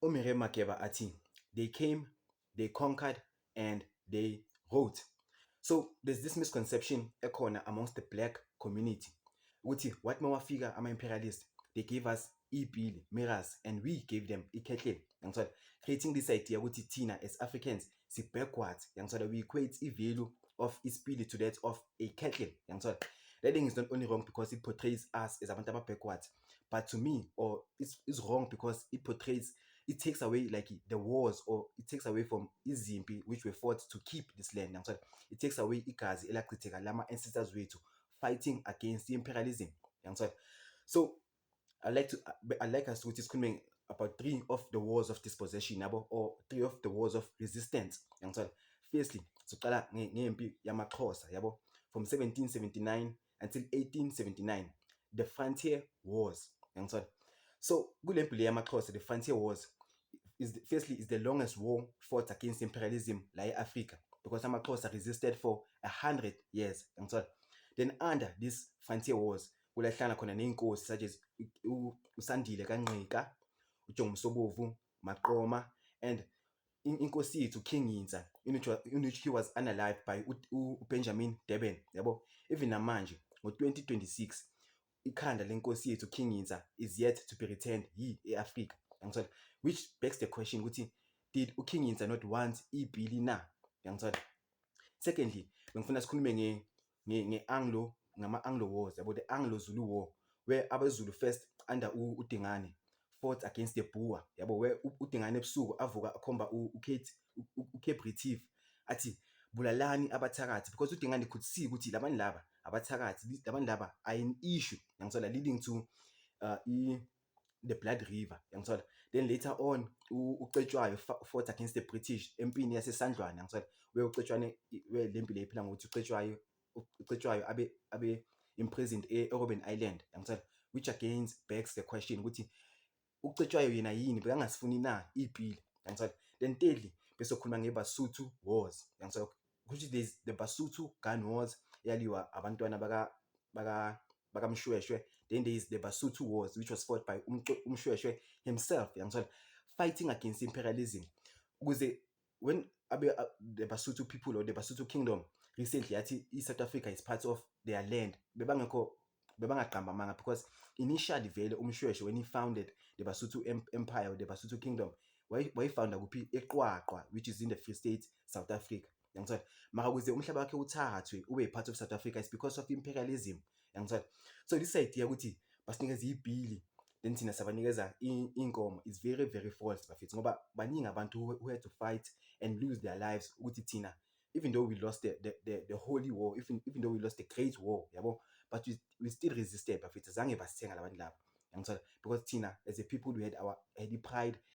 UMiriam Makeba athi, "They came, they conquered and they wrote." So there's this misconception ekhona amongst the black community ukuthi what mawafika ama-imperialist, they gave us iy'pili, mirrors, and we gave them ikhehleni, yangithola, creating this idea ukuthi thina as Africans si-backwards, yangithola. We equate i-value of isipili to that of a kettle, yangithola. That thing is not only wrong because it portrays us as abantu aba-backwards, but to me, or it's wrong because it portrays, it takes away like the wars, or it takes away from izimpi which were fought to keep this land, yangithola. It takes away igazi elachitheka lama-ancestors wethu fighting against imperialism, yangithola. So I like us ukuthi sikhulume about three of the wars of dispossession, yabo, or three of the wars of resistance, yangithola. Firstly, siqala ngempi yamaXhosa, yabo, from 1779 until 1879, the Frontier Wars, yangithola. So kule mpi le yamaXhosa, the Frontier Wars is the, firstly, is the longest war fought against imperialism la e-Africa, because amaXhosa resisted for 100 years, yangithola. Then under these Frontier Wars kulahlana khona ney'nkosi such as uSandile kaNgqika, uJongumsobomvu Maqoma and inkosi yethu King Hintsa, in which he was unalived by uBenjamin D'Urban, yabo. Even namanje ngo-2026 ikhanda lenkosi yethu King Hintsa is yet to be returned yi e-Africa, yangithola, which begs the question ukuthi did uKing Hintsa not want iy'pili na, yangithola? Secondly, bengifuna sikhulume nge-Anglo, ngama-Anglo Wars, yabo, the Anglo-Zulu War, where abeZulu first under uDingane fought against the Boer, yabo, where uDingane ebusuku avuka akhomba uKate, uCape Retief, athi bulalani abathakathi, because uDingane could see ukuthi labantu laba abathakathi, labantu laba are an issue, yangithola, leading to the Blood River, yangithola. Then later on uCetshwayo fought against the British empini yaseSandlwana, yangithola, where uCetshwane, where le mpi le iphila ngokuthi uCetshwayo abe imprisoned e-Robben Island, yangithola, which again begs the question ukuthi uCetshwayo yena yini bekangasifuni na iy'pili, yangithola. Then thirdly, bese khuluma nge-Basotho Wars, yangithola, which there's the Basotho Gun Wars eyaliwa abantwana baka bakaMshweshwe. Then there is the Basotho Wars, which was fought by uMshweshwe himself, yangithola, fighting against imperialism, ukuze when abe the Basotho people or the Basotho Kingdom recently yathi i-South Africa is part of their land, bebangekho, bebangaqamba amanga, because initially vele uMshweshwe, when he founded the Basotho Empire or the Basotho Kingdom, wayifounda kuphi? EQwaqwa, which is in the Free State, South Africa, yangithola. Mara ukuze umhlaba wakhe uthathwe ube part of South Africa is because of imperialism, yangithola. So this idea ukuthi basinikeza iy'pili then thina sabanikeza iy'nkomo is very, very false, bafethu, ngoba baningi abantu who had to fight and lose their lives ukuthi thina, even though we lost the holy war, even though we lost the great war, yabo, but we still resisted, bafethu. Zange basithenga labantu laba, yangithola, because thina as a people we had our had pride.